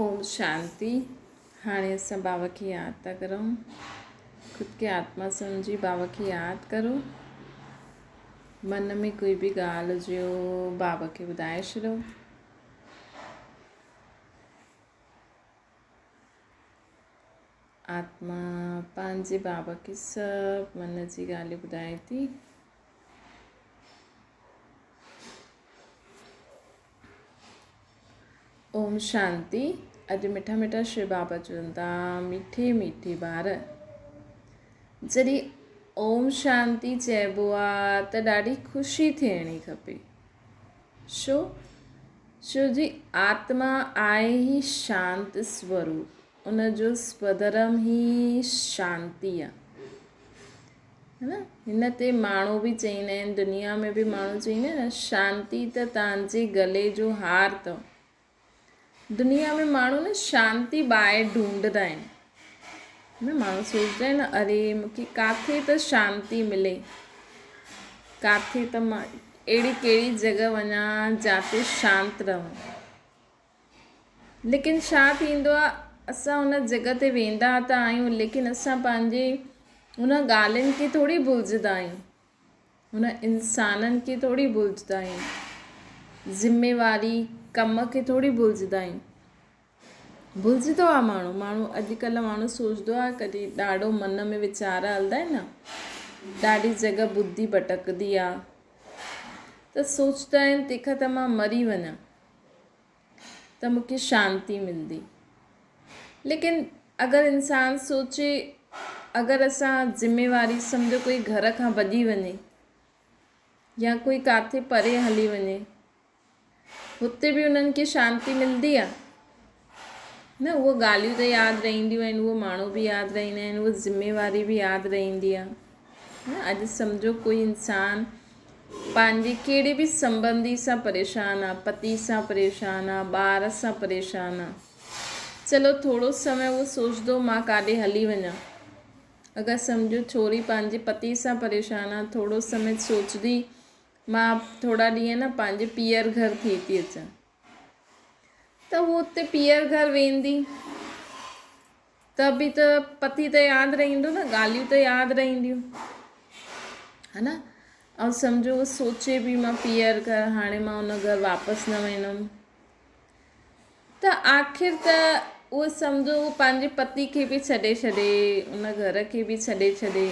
اوم شانتي هاڻي اسان بابا کي ياد ٿا ڪرون خود کي آتما سمجهي بابا کي ياد ڪرو من ۾ ڪوئي به ڳالهه هجي بابا کي ٻڌائي ڇڏو آتما پنهنجي بابا کي سڀ من جي ڳالهيون ٻڌائي ٿي اوم شانتي اڄ مٺا مٺا شو بابا چون ٿا مٺي مٺي ٻار جڏهن اوم شانتي چئبو آ ته ڏاڍي خوشي ٿيڻي کپي ڇو ڇو جي آتما آهي ئي شانت سوروپ ان جو سوڌرم ئي شانتي آ ها نه هن تي ماڻهو به چئيندا آهن دنيا ۾ به ماڻهو چئيندا آهن نه شانتي ته توهان جي گلي جو هار اٿو دنيا ۾ ماڻهو نه شانتي ٻاهر ڍونڍدا آهن نه ماڻهو سوچدا آهن اري مونکي ڪاٿي ته شانتي ملي ڪاٿي ته مان اهڙي ڪهڙي جڳهه وڃان جاتي شانت رهون ليڪن ڇا ٿيندو آهي اسان ان جڳهه تي ويندا ته آهيون ليڪن اسان پنهنجي ان ڳالهين کي ٿوري ڀلجندا آهيون ان انسانن کي ٿوري ڀلجندا آهيون ذميواري ڪم کي ٿوري ڀلجندا آهيون ڀلجندو آهي ماڻهو ماڻهو اڄڪلهه ماڻهو سوچندو آهي ڪڏهن ڏاڍو من ۾ ويچار هلندا آهن نه ڏاڍي جڳهه ٻڌي ڀٽڪندي آهي ته سوچندا آهن تنهن کان ته مان مري وڃان ته مون کي شانتي ملندي. ليڪن اگر انسان سوچي اگر اسان ذميواري سمجهو ڪوئي گهر کان ڀڄي وڃي يا ڪوئي ڪاٿي پري هلي وڃي هتي به انهن کي شانتي ملندي آ نه اهو ڳالهيون ته ياد رهنديون آهن اهو ماڻهو به ياد رهندا آهن اهو ذميواري به ياد رهندي آ نه اڄ سمجهو ڪوئي انسان پنهنجي ڪهڙي به سنٻنڌي سان پريشان آ، پتي سان پريشان آ، ٻار سان پريشان آ. چلو ٿورو سمي اهو سوچندو مان ڪاڏي هلي وڃان. اگر سمجهو ڇوري پنهنجي پتي سان پريشان آ، ٿورو سمي سوچندي مان ٿورا ڏينهن نه پنهنجي پيئر گهر ٿي ٿي اچان. ته هو اتي پيئر گهر ويندي ته به ته پتي ته ياد رهندو نه ڳالهيون ته ياد رهنديون ها نه ۽ سمجهو هو سوچي به مان پيئر گهر هاڻي مان ان گهر واپس نه ويندم ته آخر ته اهو سمجهو هو پنهنجي پتي کي به ڇڏي ڇڏي ان گهر کي به ڇڏي ڇڏي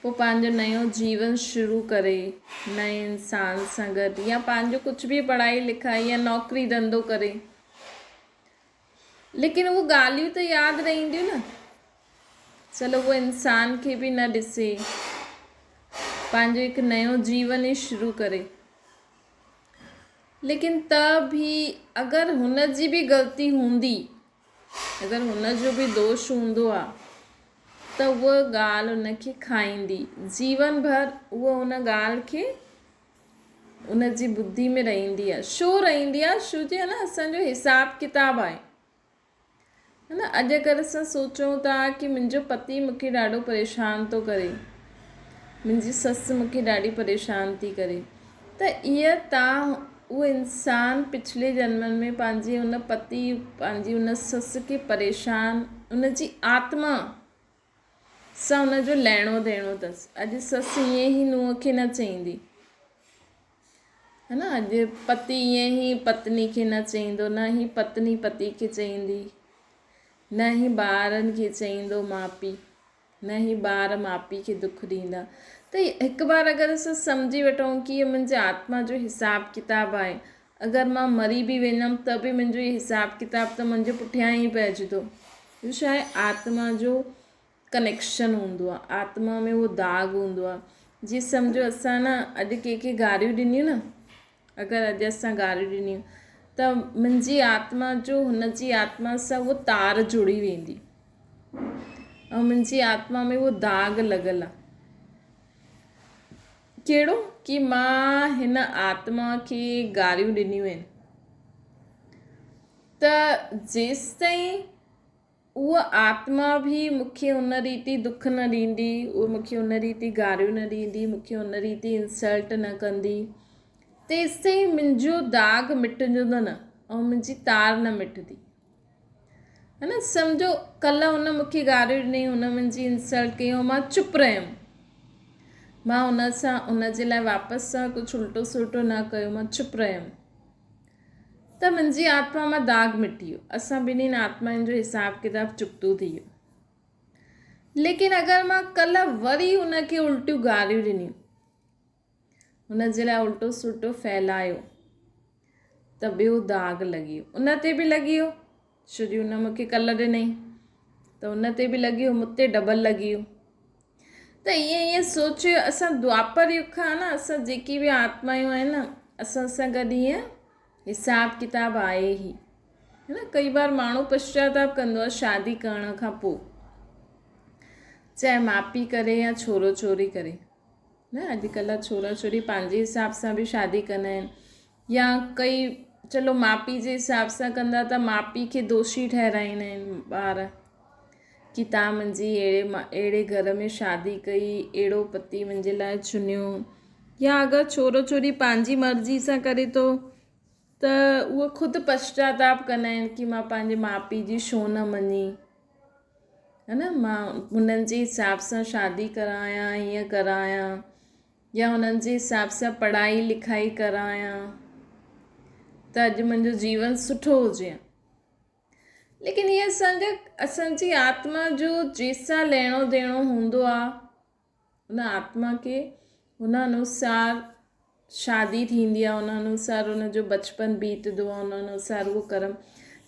پوء پنهنجو نيو جيون شروع ڪري نئين انسان سان گڏ يا پنهنجو ڪجهه به پڙهائي لکائي يا نوڪري ڌنڌو ڪري ليڪن اهي ڳالهيون ته ياد رهنديون نه چلو اهو انسان کي به نه ڏسي پنهنجو هڪ نيو جيون ئي شروع ڪري ليڪن ته به اگر هن جي به غلطي هوندي اگر هن جو به دوش هوندو آ ته اها ڳالهه هن کي کائيندي جيون ڀر اها ان ڳالهه کي ان جي ٻڌي ۾ رهندي آ ڇو رهندي آ ڇو جي نه اسان جو حساب ڪتاب آهي نه اڄ اگر اسان سوچون ٿا ڪي منهنجو پتي مون کي ڏاڍو پريشان ٿو ڪري منهنجي سس مون کي ڏاڍي پريشان ٿي ڪري ته اها تان اهو انسان پڇلي جنمن ۾ پنهنجي ان پتي پنهنجي ان سس کي پريشان ان جي آتما سان ان جو ليڻو ديڻو اٿس. اڄ سس ائين ئي نونهن کي نه چئيندي. ها نه اڄ پتي ائين ئي پتني کي نه چئيندو نه ئي پتني پتي کي چئيندي نه ئي ٻارن کي چئيندو ماء پيء نه ئي ٻار ماء پيء کي دک ڏيندا ته هڪ بار اگر اسان سمجهي وٺون ڪي اهو منهنجي آتما جو حساب ڪتاب آهي اگر مان مري به ويندم ته به منهنجو اهو حساب ڪتاب ته منهنجي پٺيان ئي پئجندو اهو ڇا آهي آتما جو ڪنيڪشن هوندو آهي آتما ۾ اهو داغ هوندو آهي جي سمجهو اسان نه اڄ ڪنهن کي گاريون ڏنيون نه اگر اڄ اسان گاريون ڏنيون ته منهنجي آتما جو هن جي آتما سان اهو تار جڙي ويندي ۽ منهنجي آتما ۾ اهو داغ لڳل آهي ڪهڙو ڪي مان هن آتما کي گاريون ڏنيون آهن ته جيستائين اها آتما به مون کي ان ريتي دک نه ڏيندي، اها مون کي ان ريتي گاريون نه ڏيندي، مون کي ان ريتي انسلٽ نه ڪندي، تيستائين منهنجو داغ مٽجندو نه ۽ منهنجي تار نه مٽندي. ها نه سمجهو ڪلهه هن مون کي گاريون ڏني هن منهنجي انسلٽ ڪئي ۽ مان چپ رهيم مان هن سان ان جي لاء واپس سان ڪجهه الٽو سلٽو نه ڪيو مان چپ رهيم ته منهنجي آتما مان داغ مٽي ويو اسان ٻنهين آتمائن جو حساب ڪتاب چڪتو ٿي ويو ليڪن اگر مان ڪلهه وري هن کي الٽيون گاريون ڏنيون هن جي لاء الٽو سلٽو ڦهلايو ته ٻيو داغ لڳي ويو. ان تي به لڳي ويو ڇو جي هن مون کي ڪل ڏنئي ته ان تي به لڳي ويو مون تي ڊبل لڳي ويو ته ائين ائين سوچيو اسان دوآپر يگ کان نه اسان جيڪي به آتمايون آهن نه اسان سان گڏ ائين حساب ڪتاب آهي ئي نه ڪئي بار ماڻهو پشچاتاپ ڪندو آهي شادي ڪرڻ کان پوء چاهي ماء پيء ڪري يا ڇورو ڇوري ڪري نه اڄڪلهه ڇورا ڇوري پنهنجي حساب سان به شادي ڪندا آهن يا ڪئي چلو ماء پيء جي حساب سان ڪندا ته ماء پيء کي دوشي ٺهرائيندا آهن ٻار ڪي تان منهنجي اهڙي اهڙي گهر ۾ شادي ڪئي اهڙو پتي منهنجي لاء چنيو يا اگر ڇورو ڇوري پنهنجي مرضي سان ڪري ٿو ته اهو خود پشچاتاپ ڪندا آهن ڪي مان پنهنجي ماء پيء جي ڇو نه مڃي ها نه مان هنن جي حساب سان شادي ڪرايان هيئن ڪرايان يا هنن جي حساب سان پڙهائي لکائي ڪرايان ته اڄ منهنجو جيون سٺو هجي ها ليڪن هي اسانجا اسانجي آتما جو جنهن سان ليڻو ديڻو هوندو آهي ان آتما کي ان انوسار شادي ٿيندي آهي ان انوسار ان جو بچپن بيتندو آهي ان انوسار اهو ڪرم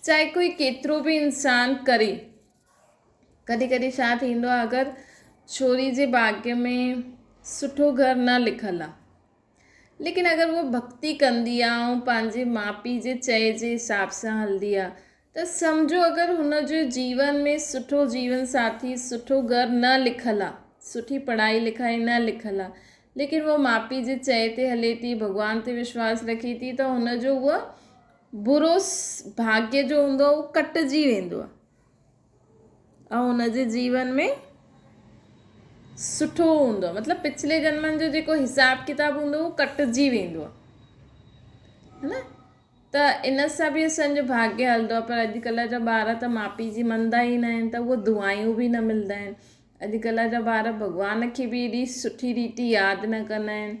چاهي ڪوئي ڪيترو به انسان ڪري ڪڏهن ڪڏهن ڇا ٿيندو آهي اگر ڇوري جي ڀاڳيه ۾ سٺو گهر نه لکيل آهي ليڪن اگر هوء ڀڳتي ڪندي آ ۽ پنهنجي ماء پيء جي چئي جي حساب سان هلندي آ ته سمجهو اگر هن جي جيون ۾ سٺو جيون ساٿي، سٺو گهر نه لکيل آ، سٺي پڙهائي لکائي نه لکيل آ، ليڪن هوء ماء پيء جي چئي تي هلي ٿي، ڀڳوان تي وشواس رکي ٿي ته هن جو اهو برو ڀاڳيه جو هوندو آ اهو ڪٽجي ويندو آ. ۽ ان جي جيون ۾ سٺو هوندو آهي مطلب پڇلي جنمن جو جيڪو حساب ڪتاب هوندو اهو ڪٽجي ويندو آهي ها نه ته ان سان به اسانجو ڀاگيه هلندو آهي پر اڄڪلهه جا ٻار ته ماء پيء جي مندا ئي نه آهن ته اهي دعائون به نه ملندا آهن اڄڪلهه جا ٻار ڀڳوان کي به ايڏي سٺي ريتي ياد نه ڪندا آهن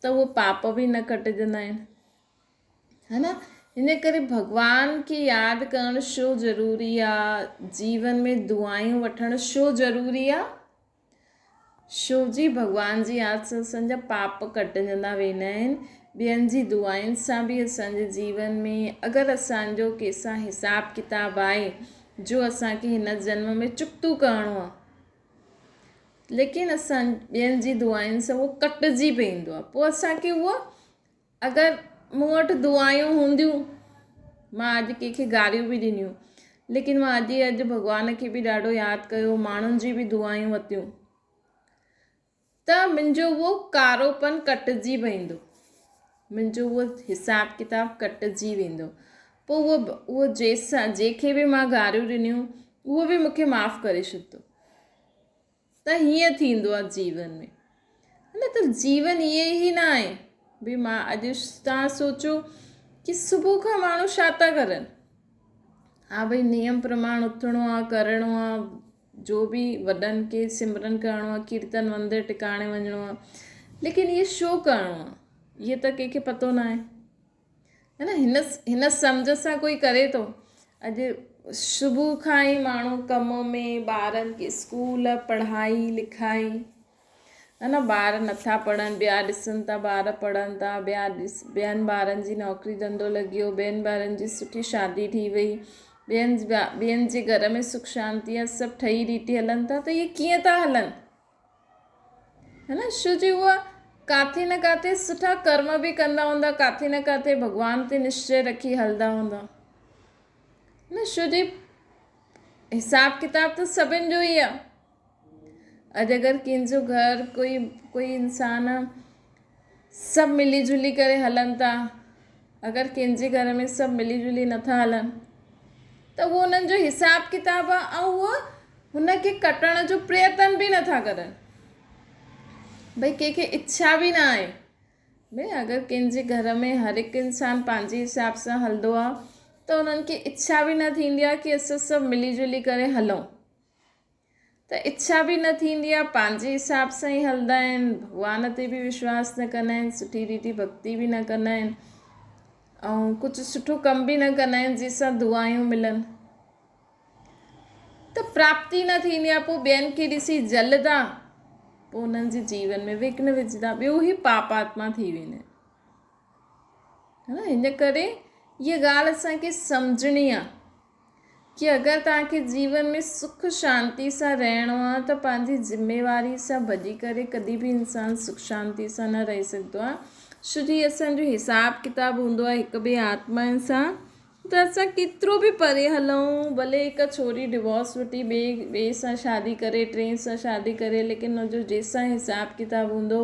ته اهي پاپ به نه ڪٽجندا آهن ها نه ان ڪري ڀڳوان کي ياد ڪرڻ ڇو ضروري آ جيون ۾ دعائون وٺڻ ڇو ضروري آ ڇو جي ڀڳوان جي ياد سان اسان جا پاپ ڪٽجندا ويندا آهن ٻين جي دعائن سان به اسان جي جيون ۾ اگر اسان جو ڪنهن سان حساب ڪتاب آهي جو اسان کي هن جنم ۾ چڪتو ڪرڻو آ ليڪن اسان ٻين جي دعائن سان اهو ڪٽجي پوندو آ پوء اسان کي اهو اگر مون وٽ دعايون هونديون، مان اڄ ڪنهن کي گاريون به ڏنيون، ليڪن مان اڄ ئي اڄ ڀڳوان کي به ڏاڍو ياد ڪيو، ماڻهن جي به دعايون ورتيون ته منهنجو اهو ڪاروپن ڪٽجي ويندو، منهنجو اهو حساب ڪتاب ڪٽجي ويندو، پوء اهو اهو جنهن سان جنهن کي به مان گاريون ڏنيون اهو به مون کي معاف ڪري ڇڏندو. ته هيئن ٿيندو آهي جيون ۾ نه ته جيون ائين ئي نه آهي ڀي مان اڄ توهان سوچو ڪي صبح کان ماڻهو ڇا ٿا ڪرن ها ڀئي نيم پرماڻ اٿڻو آهي ڪرڻو آهي جو به وڏن کي سمرن ڪرڻو آهي ڪيرتن مندر ٽڪاڻي وڃڻو آهي ليڪن اهي ڇو ڪرڻو آهي اهي ته ڪنهن کي پتو نه آهي ها نه هن هن سمجهه سان ڪوئي ڪري ٿو اڄ صبح کان ئي ماڻهو ڪم ۾ ٻارن کي اسڪول پڙهائي لکائي ها نه ٻار نٿا پڙهن ٻيا ڏسن ٿا ٻار پڙهن ٿا ٻيا ڏس ٻين ٻارن جي نوڪري ڌنڌو لڳي ويو ٻين ٻارن جي سٺي شادي ٿي وئي ٻين ٻين جي گهر ۾ سک شانتي آهي سڀ ٺهي ريتي هلن ٿا ته اهي ڪيئن ٿا هلن ها نه شو جي اها ڪاٿي نه ڪاٿي سٺا ڪرم به ڪندا هوندا ڪاٿي نه ڪاٿي ڀڳوان تي نشچي رکي هلندا هوندا نه شو جي حساب ڪتاب ته سڀن جو ئي آهي اڄ اگر ڪنهن جو گهر ڪوئي ڪوئي انسان سڀ ملي جلي ڪري هلن ٿا اگر ڪنهن جي گهر ۾ سڀ ملي جلي نٿا هلن ته اهو انهن جو حساب ڪتاب آهي ۽ اهو هن کي ڪٽڻ جو پريتن به نٿا ڪرن ڀئي ڪنهن کي اڇا به نه آهي ڀئي اگر ڪنهن جي گهر ۾ هر هڪ انسان پنهنجي حساب سان هلندو آهي ته انهن کي اڇا به نه ٿيندي آهي ڪي اسان سڀ ملي جلي ڪري هلون. ته اڇا به نه ٿيندي آهي، پنهنجي حساب سان ئي هلندا آهن، ڀڳوان تي به وشواس نه ڪندا آهن، سٺي ريتي ڀڳتي به نه ڪندا آهن ۽ ڪجهه سٺو ڪم به نه ڪندا آهن جنهن سان دعايون ملن ته پراپتي نه ٿيندي آهي، پوء ٻين کي ڏسي جلدا، پوء انهن جي جيون ۾ وگهن وجهندا، ٻيو هي پاپ آتما ٿي ويندا آهن. هن ڪري هيء ڳالهه اسان کي سمجهڻي آهي ڪي اگر توهان کي جيون ۾ سک شانتي سان رهڻو آهي ته پنهنجي ذميواري سان ڀڄي ڪري ڪڏهن به انسان سک شانتي سان نه رهي سگهندو آهي ڇو جي اسان جو حساب ڪتاب هوندو آهي هڪ ٻئي آتمائن سان ته اسان ڪيترو به پري هلون ڀلي هڪ ڇوري ڊوورس وٺي ٻئي ٻئي سان شادي ڪري ٽئين سان شادي ڪري ليڪن ان جو جيسان حساب ڪتاب هوندو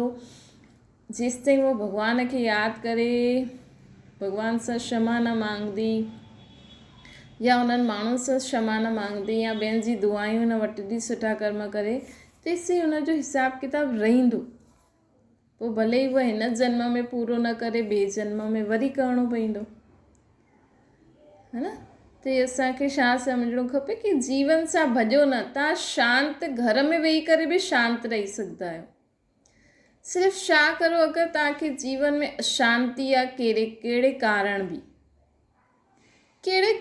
جيستائين هوء ڀڳوان کي ياد ڪري، ڀڳوان سان ڪشما نه مانگندي يا انهن ماڻهن سان ڪشما نه مانگندي يا ٻين جي دعايون نه وٺندي سٺا ڪرم ڪري، تيسين ان جو حساب ڪتاب رهندو. پوء ڀلي ئي هوء هن جنم ۾ پورو نه ڪري، ٻئي جنم ۾ وري ڪرڻو پوندو. ها نه؟ ته اسان کي ڇا سمجهڻو کپي ڪي جيون سان ڀڄو نه، توهان شانت گهر ۾ ويهي ڪري به شانت رهي سگهندا آهيو. صرف ڇا ڪرو اگر توهان کي جيون ۾ اشانتي آ ڪهڙي ڪهڙي ڪارڻ به ڪهڙي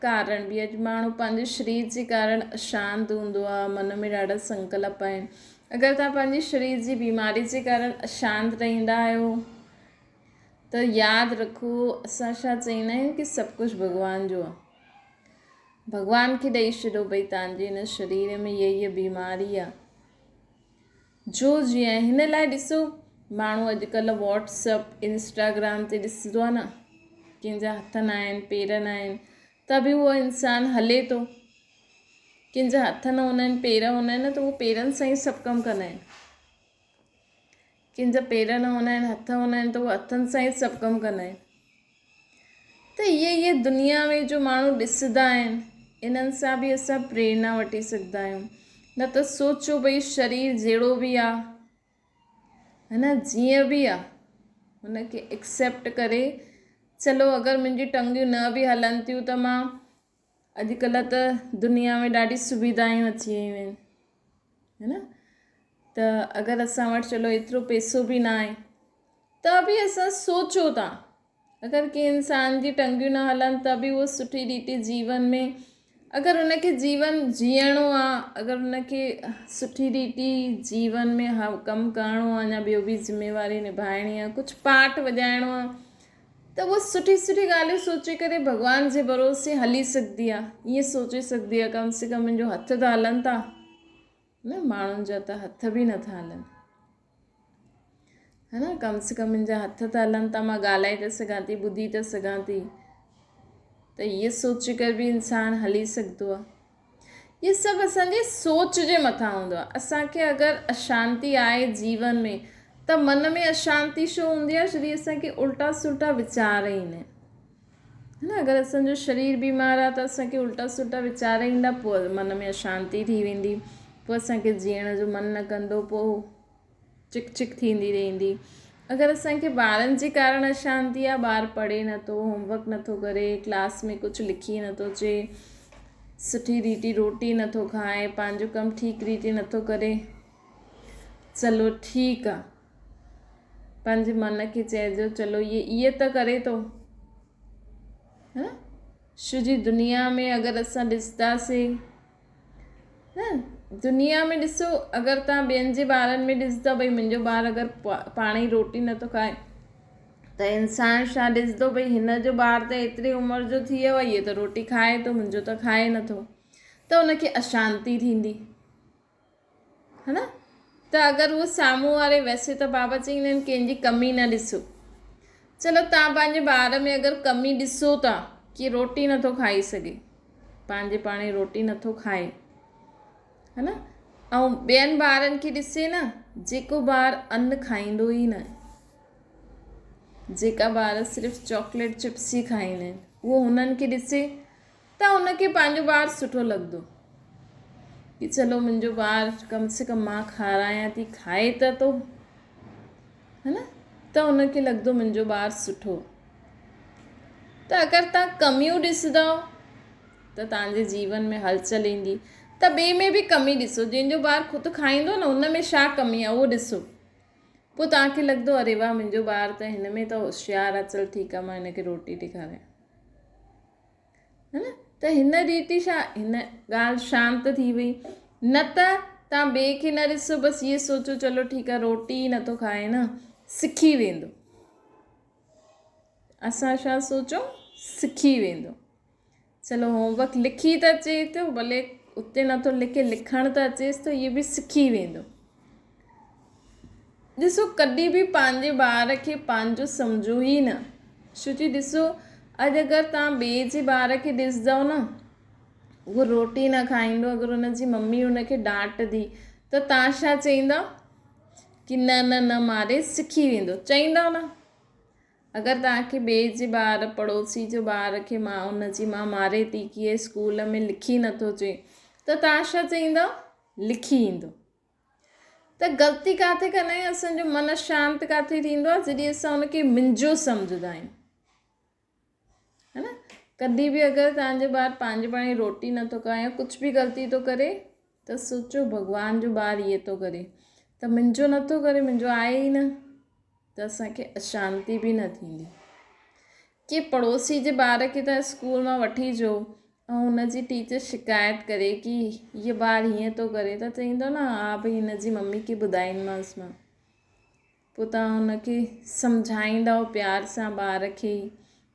ڪارڻ به اڄ ماڻهو پنهنجي شرير جي ڪارڻ اشانت هوندو آ من ۾ ڏاڍا سنڪلپ آهن اگر توهان پنهنجي شرير جي بيماري جي ڪارڻ اشانت رهندا آهيو ته ياد رکو اسان ڇا چئيندا آهيون ڪي سڀ ڪجهه ڀڳوان جو آ ڀڳوان کي ڏئي ڇڏو ڀئي توهان جي هن شرير ۾ هيء هيء بيماري آ جو جيئن هن لاء ڏسو ماڻهو اڄڪلهه واٽس اپ انسٽاگرام تي ڏسندو آهي نه ڪنهن جا هٿ نه آهن پير نه آهن ته به اهو انسان هلي ٿو ڪنهن جا هٿ نه هوندا آهن پير هوندا آهن ته اهو پيرن سان ئي سڀ ڪم ڪندا آهن ڪنهن جا پير نه هوندا آهن هٿ هوندا آهن ته اهو هٿن سان ئي سڀ ڪم ڪندا آهن ته اهي اهي دنيا ۾ جو ماڻهو ڏسندا آهن انهن سان به اسان پريرنا وٺي سگهندا آهيون نه ته سوچو ڀئي شرير جهڙو به آ ها نه جيئن به آ هن کي ايڪسيپٽ ڪري چلو اگر منهنجي ٽنگيون نه به هلن ٿيون ته مان اڄڪلهه ته دنيا ۾ ڏاڍي سوڌايون اچي ويون آهن ها نه ته اگر اسان وٽ چلو ايترو پئسو به نه آهي ته به اسان سوچو ٿا اگر ڪنهن انسان جي ٽنگيون نه هلن ته به اهو سٺي ريتي جيون ۾ اگر ان کي جيون جيئڻو آ اگر ان کي سٺي ريتي جيون ۾ ڪم ڪرڻو آ يا ٻيو به ذميواري نڀائڻي آ ڪجهه پاٺ وڄائڻو آ ته اهو سٺي سٺي ڳالهيون سوچي ڪري ڀڳوان جي ڀروسي هلي سگهندي آ ائين سوچي سگهندي آ ڪم سي ڪم منهنجو هٿ ته هلن ٿا نه ماڻهن جا ته هٿ به نٿا هلن ها نه ڪم سي ڪم منهنجا هٿ ته هلن ٿا مان ڳالهائي ته سگهان ٿي ٻڌي ته سگهان ٿي ته اهي سوچي ڪري به انسان هلي سگهندو آهي اهي سڀ اسانجي سوچ جي مٿان هوندو آهي اسانکي اگر اشانتي آهي جيون ۾ ته من ۾ اشانتي ڇو هوندي آهي ڇو اسانکي الٽا سلٽا ويچار ايندا آهن نه اگر اسان جو شرير بيمار آهي ته اسان کي الٽا سلٽا ويچار ايندا پوء من ۾ اشانتي ٿي ويندي پوء اسان کي جيئڻ جو من نه ڪندو پوء چڪ چڪ ٿيندي رهندي اگر اسان کي ٻارن جي ڪارڻ اشانتي آهي ٻار پڙهي نٿو هوم ورڪ نٿو ڪري ڪلاس ۾ ڪجهه لکي نٿو اچي سٺي ريتي روٽي نٿو کائي پنهنجو ڪم ٺيڪ ريتي نٿو ڪري چلو ٺيڪ آهي پنهنجي من کي چئجو چلو اهي اهي ته ڪري ٿو ها شو جي دنيا ۾ اگر اسان ڏسنداسي ها دنيا ۾ ڏسو اگر توهان ٻين جي ٻارن ۾ ڏسندو ڀئي منهنجو ٻار اگر پاڻ ئي روٽي نٿو کائي ته انسان ڇا ڏسندو ڀئي هن جو ٻار ته ايتري عمر جو ٿي ويو آهي هيء ته روٽي کائي ٿو منهنجو ته کائي نٿو ته ان کي اشانتي ٿيندي ها نه ته اگر اهو سامهون واري ويسي ته بابا چئيندا آهن ڪنهن جي ڪمي نه ڏسو چلو توهان پنهنجي ٻار ۾ اگر ڪمي ڏسو ٿا ڪي روٽي نٿو کائي سگهي پنهنجي پاڻ روٽي نٿو کائي ها نه ۽ ٻين ٻارن کي ڏسي نه جيڪو ٻار ان کائيندو ئي نه جيڪا ٻار صرف چاڪليٽ چپس ئي کائيندا آهن اهو هنن کي ڏسي ته ان کي پنهنجو ٻار سٺو لڳندو ڪي چلو منهنجو ٻار ڪم سي ڪم مان کارايان ٿي کائي ته ٿو ها نه ته ان کي لڳندو منهنجو ٻار سٺو. ته اگر توهان ڪميون ڏسندؤ ته توهان جي جيون ۾ هلچل ايندي ته ٻئي ۾ به ڪمي ڏسو جنهن جو ٻار خود کائيندو نه ان ۾ ڇا ڪمي آهي اهو ڏسو پوء توهان کي لڳندو اري واهه منهنجو ٻار ته هن ۾ ته هوشيار آهي چل ٺيڪ آهي مان هن کي روٽي ٿي کارايان ها نه ته هن ريتي ڇا هن ڳالهه شانت ٿي وئي نه ته توهان ٻئي کي نه ڏسو بس اهي سوچو چلو ٺيڪ آهي روٽي ئي نٿو کائي نه سکي ويندو اسان ڇا سوچون سکي ويندو چلو هوم ورڪ لکي ته اچي ٿو ڀلي اتي نٿو لکي لکڻ ته اچيس ٿو اهو به سکي ويندو ڏسو ڪڏهن به پنهنجي ٻار کي پنهنجو سمجهو ئي نه ڇو جي ڏسو اڄ اگر توهان ٻئي جي ٻار کي ڏسندؤ نه اهو روٽي نه کائيندو اگر ان جي ممي ان کي ڊانٽ ٿي ته توهان ڇا چئيندؤ ڪي نه نه نه ماري سکي ويندو چئيندؤ نه اگر توهان کي ٻئي جي ٻار پڙوسي جو ٻار کي مان ان جي مان ماري ٿي ڪي هي اسڪول ۾ لکي نٿو اچي ته توهان ڇا چئيندؤ لکي ايندو ته غلطي ڪاٿي ڪندا آهيون اسان جو من اشانت ڪاٿي ٿيندو آهي جڏهن اسان ان کي منهنجو سمجهندا آهيون ها نه ڪڏهن به اگر توهان جو ٻار پنهنجي پاڻ روٽي نٿو کائي يا ڪجهه به غلطي ٿو ڪري ته سوچو ڀڳوان جو ٻار ائين ٿو ڪري ته منهنجو نٿو ڪري منهنجو آهي ئي نه ته اسانکي اشانتي به نه ٿيندي ڪي پڙوسي جي ٻار کي ته اسڪول مان وٺي اچو ۽ هن جي ٽيچر شڪايت ڪري ڪي هيء ٻار هيئن ٿو ڪري ته چئيندو نه ها ڀئي هن جي ممي کي ٻڌائيندمانس مان پوء توهان هن کي سمجهائيندؤ پيار سان ٻار کي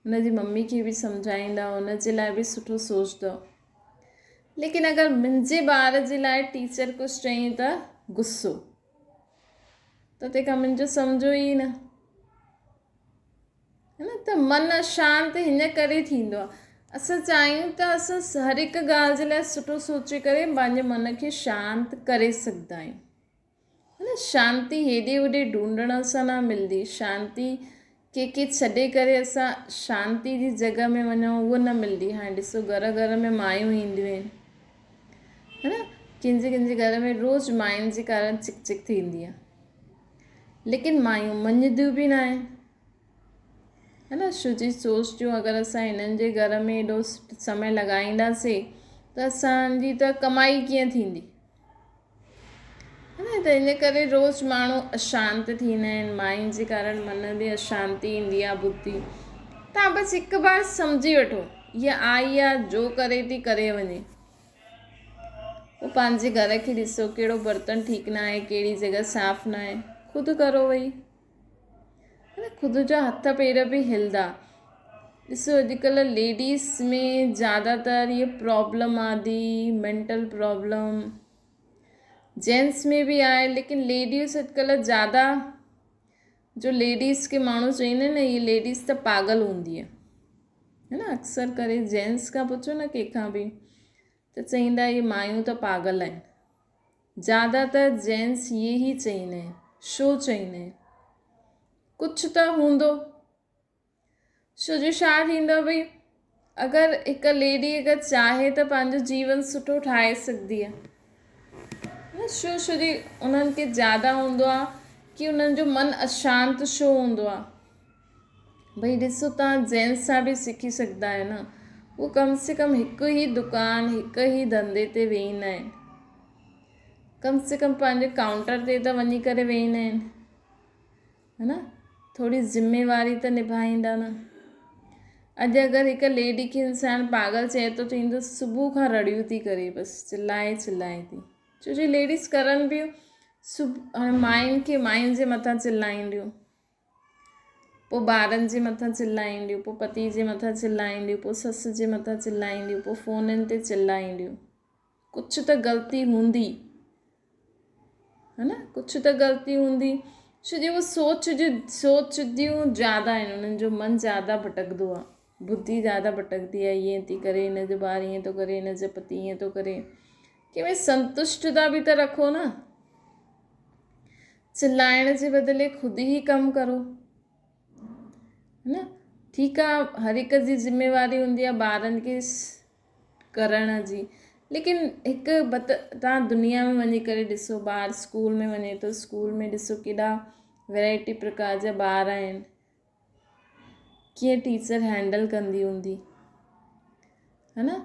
هن جي ممي کي به سمجهائيندؤ هن جي لاء به سٺو سوچندؤ ليڪن اگر منهنجي ٻار جي لاء ٽيچر ڪجهه چئي ته غصو ته تنهن کان منهنجو سمجهو ئي نه نه ته من اشانت هن ڪري ٿيندو آهي اسان چاهيون ته اسان هر هڪ ڳالهه جي لاء سٺو سوچي ڪري پنهنجي من کي شانت ڪري سگهندا آهيون نه شانتي هيڏي هوڏي ڍونڍڻ سان نه ملندي شانتي ڪنهن کي ڇڏي ڪري اسان شانتي جي جڳهه ۾ وڃون اهو نه ملندي هاڻي ڏسو گهر گهر ۾ مايون اينديون آهن ها نه ڪنهن جي ڪنهن جي گهر ۾ روز ماين جي ڪارڻ چڪ چڪ ٿيندي آهي ليڪن مايون مڃنديون به نه آهن ها نه ڇو جي سوچ اگر اسان هنن جي گهر ۾ ايڏو سمي لڳائينداسين ته اسانجي ته ڪمائي ڪيئن ٿيندي نه ته ان ڪري روز ماڻهو اشانت ٿيندا آهن ماين جي ڪارڻ من ۾ اشانتي ايندي آهي ٻڌي تان بس هڪ بار سمجهي وٺو هيء آئي آهي جو ڪري ٿي ڪري وڃي پوء پنهنجي گهر کي ڏسو ڪهڙو برتن ٺيڪ نه آهي ڪهڙي جڳهه صاف نه آهي خود ڪرو وئي خود جا هٿ پير به هلندا. ڏسو اڄڪلهه ليڊيز ۾ زياده تر هيء پرابلم آ the mental problem gents ۾ به آهي ليڪن ليڊيز اڄڪلهه زياده جو ليڊيز کي ماڻهو چوندا آهن نه هيء ليڊيز ته پاڳل هوندي آهي ها نه اڪثر ڪري جينٽس کان پڇو نه ڪنهن کان به ته چئيندا هي مايون ته پاڳل آهن. زياده تر جينٽس اهي ئي چئيندا آهن. ڇو چئيندا آهن؟ ڪجهه ته هوندو. ڇو جو ڇا ٿيندو آهي ڀئي اگر هڪ ليڊي اگر چاهي ته پنهنجو جيون سٺو ٺاهي سگهندي آهي. نه ڇو ڇو جي انهن کي زياده هوندو آهي ڪي انهن جو من اشانت ڇو هوندو آهي. ڀئي ڏسو توهان جينٽس سان به سکي سگهندا آهيو نه هو ڪم سي ڪم هڪ ئي دڪان هڪ ئي ڌنڌي تي ويهندا آهن ڪم سي ڪم پنهنجي ڪائونٽر تي ته وڃي ڪري ويهندا آهن ها نه ٿوري ذميواري ته نڀائيندا نه اڄ اگر هڪ ليڊي کي انسان پاڳل چئي ٿو چئيندو صبح کان رڙيون ٿي ڪري بس چلائي چلائي ٿي ڇو جي ليڊيز ڪرن پيون صبح هاڻي ماين کي ماين جي مٿان چلائينديون پوء ٻارن جي مٿان چلائينديون، پوء پتي جي مٿان چلائينديون، پوء سس جي مٿان چلائينديون، پوء فونن تي چلائينديون. ڪجهه ته غلطي هوندي ها نه ڪجهه ته غلطي هوندي ڇو جو اهو سوچ جو سوچنديون زياده آهن انهن جو من زياده ڀٽڪندو آهي ٻڌي زياده ڀٽڪندي آهي ائين ٿي ڪري هن جو ٻار ائين ٿو ڪري هن جو پتي ائين ٿو ڪري ڪنهن ۾ سنتشٽتا به ته رکو نه چلائڻ جي بدلي خود ئي ڪم ڪرو نه ٺيڪ آ هر هڪ جي ذميواري هوندي آ ٻارن کي ڪرڻ جي ليڪن هڪ بت توهان دنيا ۾ وڃي ڪري ڏسو ٻار اسڪول ۾ وڃي ٿو اسڪول ۾ ڏسو ڪيڏا ورائٽي پرڪار جا ٻار آهن. ڪيئن ٽيچر هينڊل ڪندي هوندي ها نه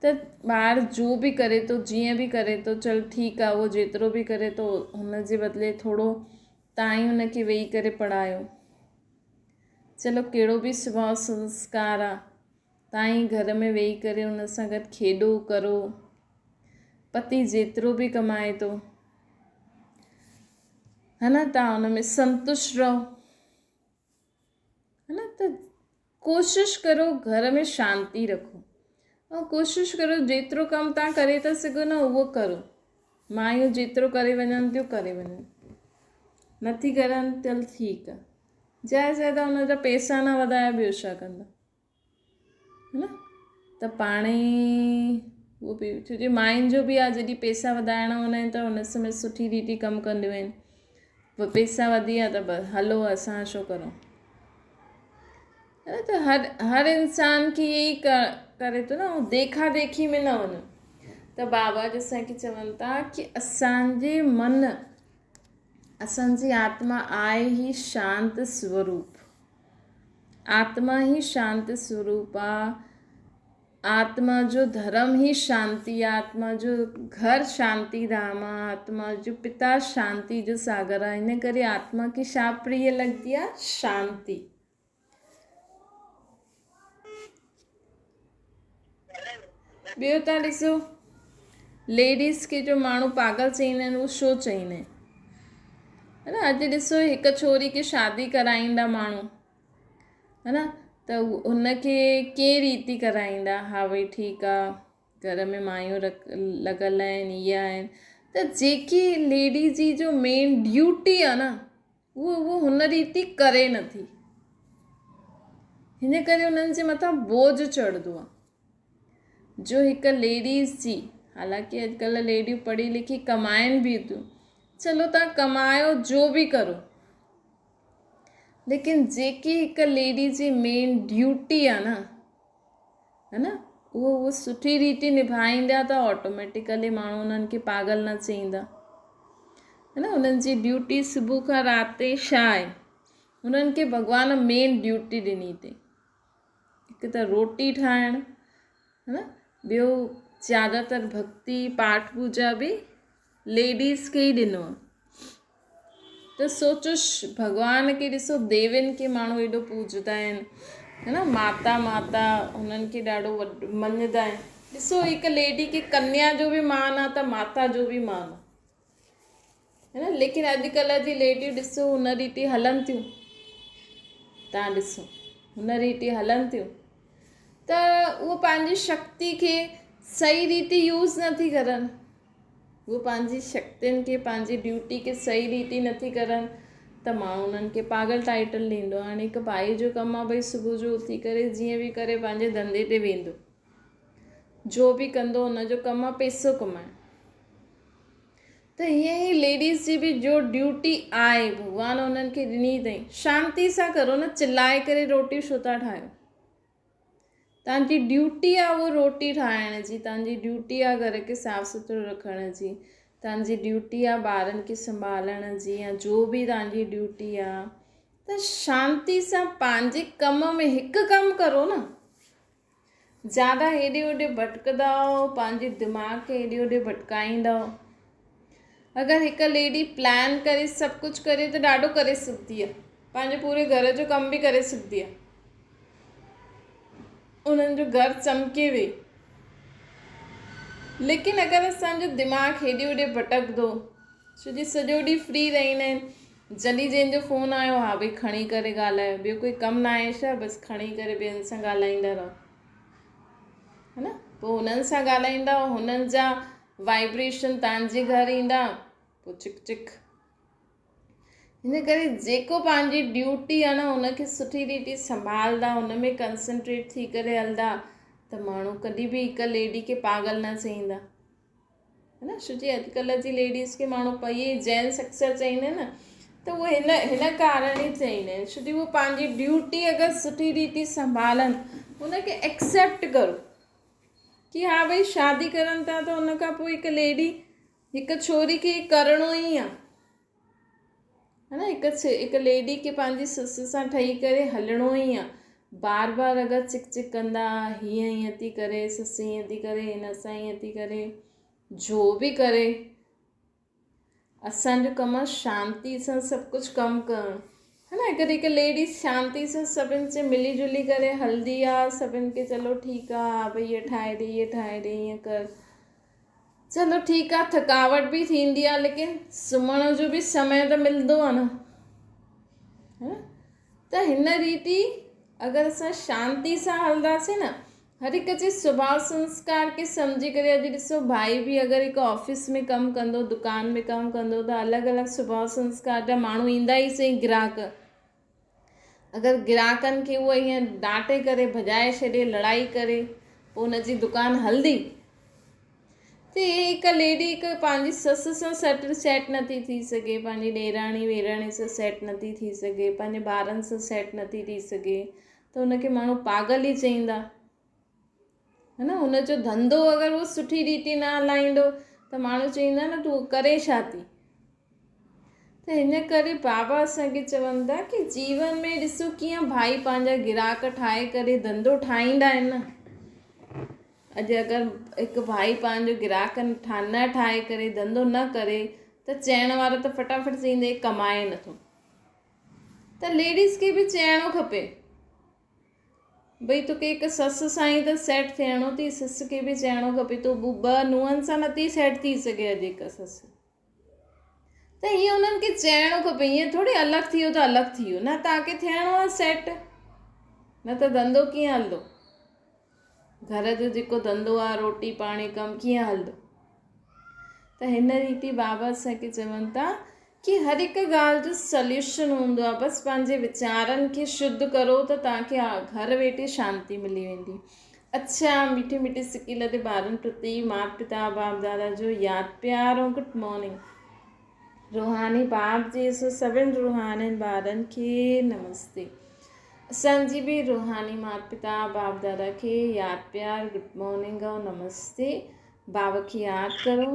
ته ٻار جو به ڪري ٿو جيئن به ڪري ٿو چل ٺيڪ آهي اهو جيترو به ڪري ٿو هن جي بدلي ٿورو توهان ئي هن کي ويهي ڪري پڙهايو چلو ڪهڙو به سڀاء سنسڪار آهي توهان ئي گهر ۾ ويهي ڪري هن سان گڏ کيڏو ڪرو پتي جيترو به ڪمائي ٿو ها نه توهان هن ۾ سنتشٽ رهو ها نه ته ڪوشش ڪرو گهر ۾ شانتي رکو ۽ ڪوشش ڪرو جيترو ڪم توهان ڪري ٿا سگهو نه اهو ڪرو مايون جيترو ڪري وڃن ٿيون ڪري وڃن نٿي ڪرن چل ٺيڪ آهي زياده زياده هن جا پئسا نه وڌايا ٻيو ڇا ڪندا ها نه ته پاڻ ئي اهو به ڇو جو ماين جو به آهي جڏهن پئسا وڌائڻا هوندا آهن ته هن سمي سٺي ريتي ڪم ڪنديون آهن پوء پئسا وڌي ويا ته بس هلو اسان ڇو ڪرون ها ته هر هر انسان کي اهي ئي ڪري ٿو نه ديکا ديکي ۾ نه وڃو ته بابا جي اسان کي چون ٿا ڪي اسانجي من اسانجي آتما آهي ئي شانت سوروپ آتما ئي شانت سوروپ آ. آتما جو ڌرم ئي شانتي آ. آتما جو گهر شانتي ڌام آ. آتما جو پتا شانتي جو ساگر آ. ان ڪري آتما کي ڇا پريه لڳندي آ؟ شانتي. ٻيو تان ڏسو ليڊيز کي جو ماڻهو پاڳل چئيندا آهن اهو ڇو چئيندا آهن ها نه اڄ ڏسو هڪ ڇوري کي شادي ڪرائيندا ماڻهو ها نه ته هن کي ڪنهن ريتي ڪرائيندا ها ڀئي ٺيڪ آهي گهر ۾ مايون رک لڳل آهن اها آهن ته جيڪي ليڊيز جي جو مين ڊيوٽي آهي نه اهو اهو هن ريتي ڪري نٿي هن ڪري انهن جي مٿان بوجهه چڙهندو آهي جو هڪ ليڊيز جي حالانڪه اڄڪلهه ليڊيون پڙهي لکي ڪمائن به ٿيون چلو تان ڪمايو جو به ڪرو ليڪن جيڪي هڪ ليڊي جي مين ڊيوٽي آ نه ها نه اهو اهو سٺي ريتي نڀائيندا ته آٽوميٽيڪلي ماڻهو انهن کي پاڳل نه چئيندا ها نه انهن جي ڊيوٽي صبح کان رات تائين ڇا آهي انهن کي ڀڳوان مين ڊيوٽي ڏني اٿئي هڪ ته روٽي ٺاهڻ ها نه ٻيو زياده تر ڀڪتي پاٺ پوڄا به ليڊيز کي ئي ڏنو آهي ته سوچو ڀڳوان کي ڏسو ديوين کي ماڻهو ايڏو پوڄندا آهن ها نه ماتا ماتا هنن کي ڏاڍو وڏو مڃندا آهن ڏسو هڪ ليڊي کي ڪنيا جو به مان آهي ته ماتا جو به مان آهي ها نه ليڪن اڄڪلهه جي ليڊيون ڏسو هن ريتي هلن ٿيون تان ڏسو هن ريتي هلن ٿيون ته اهو پنهنجي شڪتي کي صحيح ريتي يوز نٿي ڪرن اهو پنهنجي شڪتين کي پنهنجي ڊيوٽي کي صحيح ريتي نٿي ڪرن ته ماڻهو انهن کي پاڳل ٽائيٽل ڏيندو هاڻي هڪ ڀائي جو ڪم آهي ڀئي صبح جو اٿي ڪري جيئن به ڪري پنهنجي ڌنڌي تي ويندو جو به ڪندو هن جو ڪم آهي پئسو ڪمائڻ ته ائين ئي ليڊيز جي به جو ڊيوٽي آهي ڀڳوان انهن کي ڏني اٿئي شانتي سان ڪرو نه چلائي ڪري روٽي ڇو ٿا ٺاهيو تان جي ڊيوٽي آهي اهو روٽي ٺاهڻ جي تان جي ڊيوٽي آهي گهر کي صاف سٿرو رکڻ جي تان جي ڊيوٽي آهي ٻارن کي سنڀالڻ جي يا جو به تان جي ڊيوٽي آهي ته شانتي سان پنهنجي ڪم ۾ هڪ ڪم ڪرو نه زياده هيڏي هوڏي ڀٽڪندؤ پنهنجي دماغ کي هيڏي هوڏي ڀٽڪائيندؤ اگر هڪ ليڊي پلان ڪري سڀ ڪجهه ڪري ته ڏاڍو ڪري سگهندي آهي پنهنجي پوري گهر جو ڪم به ڪري سگهندي آهي انهن جو گهر چمڪي وي ليڪن اگر اسانجو دماغ هيڏي هوڏي ڀٽڪندو ڇو جي سڄو ڏينهن فري رهندا آهن جڏهن جنهن جو فون آيو ها ڀئي کڻي ڪري ڳالهايو ٻيو ڪوئي ڪم نه آهي ڇا بس کڻي ڪري ٻين سان ڳالهائيندا رهو ها نه پوء هنن سان ڳالهائيندا هنن جا وائبريشن تان جي گهر ايندا پوء چڪ چڪ هن ڪري جيڪو پنهنجي ڊيوٽي آهي نه هن کي سٺي ريتي سنڀالدا هن ۾ ڪنسنٽريٽ ٿي ڪري هلندا ته ماڻهو ڪڏهن به هڪ ليڊي کي پاڳل نه چئيندا ها نه ڇو جي اڄڪلهه جي ليڊيز کي ماڻهو پئي جينٽس اڪثر چئيندا آهن نه ته اهي هن هن ڪارڻ ئي چئيندا آهن ڇو جي اهي پنهنجي ڊيوٽي اگر سٺي ريتي سنڀالن ان کي ايڪسيپٽ ڪرو ڪي ها ڀئي شادي ڪرن ٿا ته ان کان پوء هڪ ليڊي هڪ ڇوري کي ڪرڻو ئي آهي ها نه هڪ هڪ ليڊي کي پنهنجي سس سان ٺهي ڪري هلڻو ئي آهي. بار بار اگر چڪ چڪ ڪندا، هيئن هيئن ٿي ڪري، سس هيئن ٿي ڪري، هن سان هيئن ٿي ڪري، جو به ڪري، اسان جو ڪم آهي شانتي سان سڀ ڪجهه ڪم ڪرڻ ها نه. هڪ هڪ ليڊيز شانتي سان سڀن سان ملي جلي ڪري هلندي آهي، سڀن کي چلو ٺيڪ آهي، ها ڀئي هيء ٺاهي ڏي، هيء ٺاهي ڏي، هيئن ڪر، چلو ٺيڪ آهي. ٿڪاوٽ به ٿيندي آهي ليڪن سمهڻ جو به سمي ته ملندو آهي نه. ها ته هن ريت ئي اگر اسان شانتي سان هلنداسين نه، هر هڪ جي سڀاء سنسڪار کي سمجهي ڪري. اڄ ڏسو ڀائي به اگر هڪ آفيس ۾ ڪم ڪندو، دڪان ۾ ڪم ڪندو ته الڳ الڳ سڀاء سنسڪار جا ماڻهو ايندا ئي سهي گراهڪ. اگر گراهڪن کي اهو ائين ڊانٽي ڪري ڀڄائي ڇڏي، لڙائي ڪري، پوء ان جي دڪان هلندي؟ ته هڪ ليڊي هڪ پنهنجي سس سان سيٽ سيٽ نٿي ٿي سگهي، پنهنجي ڏيراڻي ويراڻي سان سيٽ نٿي ٿي سگهي، پنهنجي ٻارن سان سيٽ نٿي ٿي سگهي ته هن کي ماڻهو پاڳل ئي چئيندا ها نه. هن جو ڌنڌو اگر هو سٺي ريتي نه هلائيندو ته ماڻهو چئيندا نه تون ڪري ڇا ٿي. ته هن ڪري بابا اسان کي چون ٿا ڪي جيون ۾ ڏسو ڪيئن ڀائي پنهنجا گراهڪ ٺاهي ڪري ڌنڌو ٺاهيندا آهن نه. اڄ اگر هڪ ڀائي پنهنجو گراهڪ نه ٺاهي ڪري ڌنڌو نه ڪري ته چئڻ وارا ته فٽافٽ چئيندي ڪمائي نٿو. ته ليڊيز کي به چئڻو کپي ڀئي توکي هڪ سس سان ئي ته سيٽ ٿيڻو ٿي، سس کي به چئڻو کپي تون ٻه نونهن سان نٿي سيٽ ٿي سگهي اڄ هڪ سس ته ائين انهن کي چئڻو کپي. ائين ٿوري الڳ ٿي ويو ته الڳ ٿي ويو نه، توهان کي ٿيڻو آهي سيٽ، نه ته ڌنڌو ڪيئن هلندو؟ گهر جو جيڪو ڌنڌو آهي روٽي پاڻي ڪم ڪيئن هلندو؟ ته هن ريتي بابا اسان کي چون ٿا ڪي هر هڪ ڳالهه جو سليوشن هوندو آهي، بس پنهنجي ويچارن کي شڌ ڪرو ته توهان کي گهر ويٺي شانتي ملي ويندي. اڇا مٺي مٺي سڪي لڌي ٻارن پرتي مات پتا باپ دادا جو ياد پيار ۽ گڊ مارننگ. روحاني باپ جي سو سڀن روحانين ٻارن کي نمستي. اسان جي به روحاني مات پتا باپ دادا کي ياد پيار گڊ مارننگ ۽ نمستي. بابا کي ياد ڪرو